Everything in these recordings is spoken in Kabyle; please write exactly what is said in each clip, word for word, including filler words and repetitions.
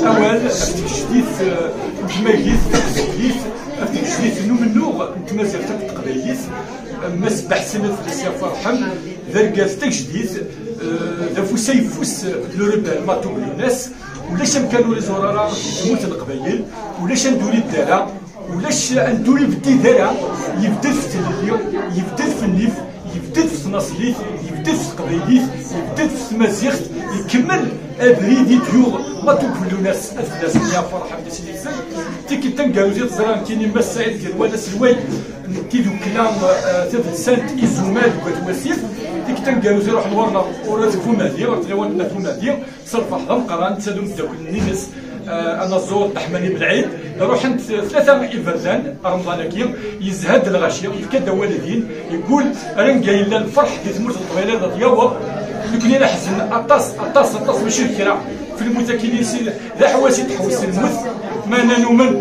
Awal ɣef tgejdit, eh, n tmagit taqbaylit, ɣef tgejdit n umennuɣ n tmaziɣt akked teqbaylit, eh, Mass Beḥsen At Lasa Ferḥen, d argaz tagejdit, eh, d afus ayeffus, eh, n urebal Matou Bellunès. Ulac amkan ur iẓur ara di tmurt n Leqbayel, ulac anda ur idda ara, ulac anda ur ibedd ara. Yebded f tlelli, yebded f nnif, yebded f tnaṣlit, yebded f teqbaylit, yebded f tmaziɣt, ikemmel abrid i d-yuɣ Matou Bellunès. Ad fell-as mi Ferḥ Ḥmed Asidiksen. Tikkelt taneggarut i teẓra nekkini Mass Saɛid Gerwal aselway n tidukkla, eh, tadelsant Izuma deg At Wasif. Tikkelt taneggarut iruḥen ɣur-neɣ ɣur At Bumehdi, ɣer tɣiwant n At Bumehdi. S lferḥ d ameqqran, netta d umeddakel-nni-ines, eh, anaẓur Ṭeḥmani Belɛid. Ruḥent tlata iberdan Remḍan-agi, yezha-d lɣaci, yefka-d awal din, yeggul, ranga yella lferḥ di tmurt n Leqbayel ad yaweḍ. Nekni neḥzen aṭas, aṭas, aṭas, mačči d kra. Fi lmut akkin-is, d aḥewwas i tḥewwes lmut, meɛna numen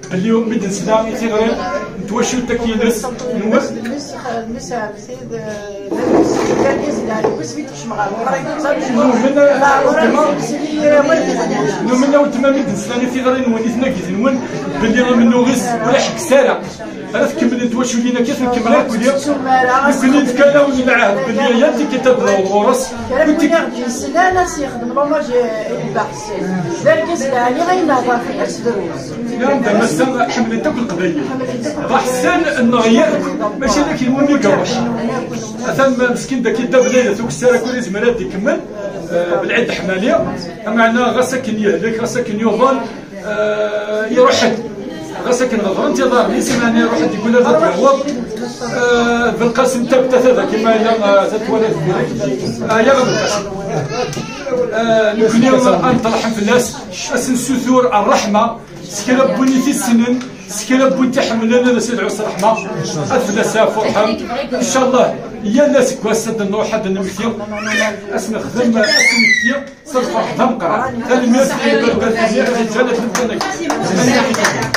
belli mi d-nesla i tiɣri n twacult-agi-ines, nwen Numen, numen a weltma mi d-neslan i tiɣri-nwen, i tnagit-nwen, belli amennuɣ-is ur iḥebbes ara. Ara tkemmlem twaculin akka, tkemmel akk di. Nekkni nefka-awen lɛahd belli yal tikkelt ad d-naweḍ ɣur-s. Kra n win i ɣ-d-yeslan, ad s-yexdem l'hommage i Baḥsen. D argaz lɛali, ayen nehder fell-as drus. Anda massa ḥemmlent akk Leqbayel. Baḥsen neɣ yakk, mačči d akken wumi iruḥ. Atan meskin daki Dda Blayla tukessar akk ur izmir ad ikemmel, eh, Belɛid Ḥmali, ameɛna ɣas akken yehlek, ɣas akken yuḍen, eh, iruḥ-d. Ɣas akken ɣeḍrent iḍarren-is, ameɛna iruḥ-d, yeggul ad d-yaweḍ. Eh, Belqasem tabta tada kima yella, eh, tatwala deffir-k. Ah, ya Belqasem. Eh, nekni ad nṭerḥem fell-as, ad s-nessutur ṛṛeḥma. S kra n win i t-issnen, s kra n win t-iḥemmlen, ad as-idɛu s ṛṛeḥma, ad fell-as Ferḥ Ḥmed. Incallah, yal aseggas ad nruḥ ad d-nemmekti, ad s-nexdem asmekti s lferḥ d ameqqran. Tanemmirt i yiberdan-nni i ɣ-yeǧǧan ad nefk anagi.